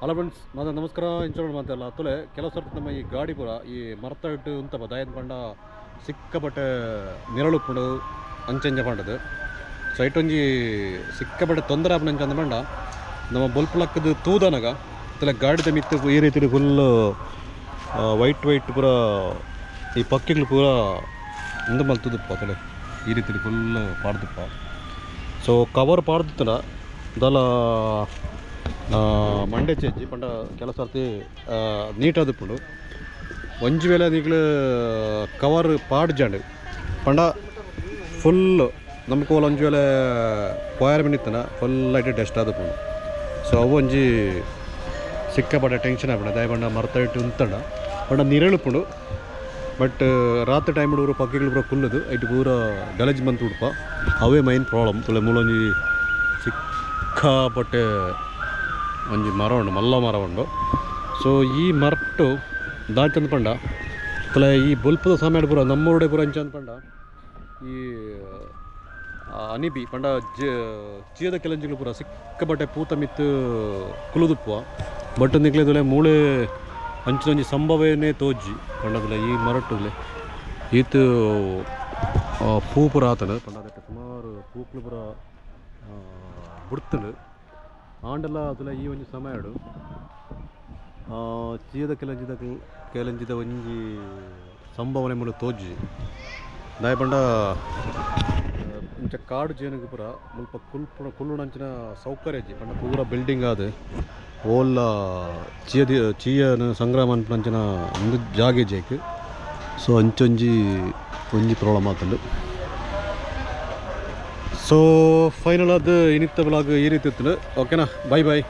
Hello friends, ಮಾತ ನಮಸ್ಕಾರ. ಇಂಚೋಣ ಮಾತಲ್ಲ ತುಲೆ ಕೆಲವು ಸರ್ತಿ ನಮ್ಮ ಈ ಗಾಡಿ ಪೂರ ಈ ಮರತ ಇಟ್ಟು ಉಂತಪ ದಾಯದ ಪಂಡ ಸಿಕ್ಕಪಟ್ಟೆ ನಿರಳು ಪುಂಡು ಅಂಚಂಜ ಪಂಡದು. ಸೊ ಇಟ್ಟೊಂಜಿ ಸಿಕ್ಕಪಟ್ಟೆ ತೊಂದರೆ ಆಪುನ ಅಂಚ ಪಂಡ ನಮ್ಮ ಬೊಲ್ಪುಲಕ್ಕದು ತೂದನಗ ತುಲೆ ಗಾಡಿದ ಮಿತ್ತು ಈ ರೀತಿ full white white ಪೂರ ಈ ಪಕ್ಕಿಗಳು ಪೂರ ಉಂದು ಮಲ್ತುದಪ್ಪ ತುಲೆ ಈ ರೀತಿ ಫುಲ್ ಪಾಡ್ದಪ್ಪ. ಸೊ ಕವರ್ ಪಾಡ್ದುತ್ತನ ದಲ ಮಂಡೆ ಚೇಜಿ ಪಂಡ ಕೆಲವು ಸರ್ತಿ ನೀಟಾದಪ್ಪುಂಡು. ಒಂಜಿ ವೇಳೆ ನೀಗ್ಲು ಕವರ್ ಪಾಡ್ಜಾಂಡು ಪಂಡ ಫುಲ್ ನಮಕ್ ಒಂಜಿ ವೇಳೆ ಪೋಯರ್ ಮಿನಿತ್ತನ full light dust ಆದಪ್ಪುಂಡು. So ಅವು ಒಂಜಿ ಸಿಕ್ಕಾಪಟ್ಟೆ ಟೆನ್ಷನ್ ಆಪುಂಡು. ದಾಯ ಪಂಡ ಮರತ ಇಟ್ಟು ಉಂತಂಡ ಪಂಡ ನಿರಳುಪುಂಡು. ಬಟ್ ರಾತ್ರಿ ಟೈಮ್ ಪೂರ ಪಕ್ಕಿಗಳು ಪೂರ ಕುಲ್ಲದು ಐಟ್ ಪೂರ ಗಲಜ್ ಮಂತ್ ಉಡುಪ ಅವೇ ಮೈನ್ ಪ್ರಾಬ್ಲಮ್. ತುಲೆ ಮೂಲೊಂಜಿ ಸಿಕ್ಕಾಪಟ್ಟೆ ಒಂಜಿ ಮರ ಉಂಡು, ಮಲ್ಲ ಮರ ಉಂಡು. ಸೊ ಈ ಮರಟ್ಟು ದಾಂಚಂದು ಪಂಡ ತುಲೆ ಈ ಬೊಲ್ಪದ ಸಮಯ ಪೂರ ನಮ್ಮೂರುಡೆ ಪೂರ ಅಂಚಂದು ಪಂಡ ಈ ಅನಿಬಿ ಪಂಡ ಚೀಯದ ಕೆಲಂಜಿಗಳು ಪೂರ ಸಿಕ್ಕಾಪಟ್ಟೆ ಪೂತ ಮಿತ್ತು ಕುಲುದುಪ್ಪುವ. ಬಟ್ ನಿಕ್ಲೆ ತುಲೆ ಮೂಳೆ ಅಂಚಿನೊಂಜಿ ಸಂಭವನೇ ತೋಜಿ ಪಂಡದುಲೆ ಈ ಮರಟ್ಟುಲೆ ಈತ್ ಪೂ ಪೂರ ಆತನು ಪಂಡ ಅದಕ್ಕೆ ಸುಮಾರು ಪೂಕ್ಲು ಪೂರ ಬುಡ್ತನು ಆಂಡಲ ಅದುಲ ಈ ಒಂಜಿ ಸಮಯಡು ಚೀಯದ ಕೆಲಂಜಿದ ಕೆಲಂಜಿದ ಒಂಜಿ ಸಂಭವನೆ ಮೂಲ ತೋಜಿ. ದಾಯ ಪಂಡ ಇಂಚ ಕಾಡು ಜೇನುಗು ಪೂರ ಮುಲ್ಪ ಕುಲ್ಪುಣ ಕುಲ್ಲುಣಂಚಿನ ಸೌಕರ್ಯ ಜಿ ಪಂಡ ಪೂರ ಬಿಲ್ಡಿಂಗ್ ಆದ್ ಓಲ್ಲ ಚೀಯದ ಚೀಯನ ಸಂಗ್ರಹ ಮನ್ಪುನಂಚಿನ ಉಂದು ಜಾಗೆ ಜೇಕ್. ಸೊ ಅಂಚೊಂಜಿ ಒಂಜಿ ಪ್ರಾಬ್ಲಮ್ ಆತುಂಡು. ಸೊ ಫೈನಲ್ ಆದ್ ಇನಿತ್ತ ಬ್ಲಾಗ್ ಈ ರೀತಿ ಇತ್ತುಂಡು. ಓಕೆನಾ, ಬೈ ಬೈ.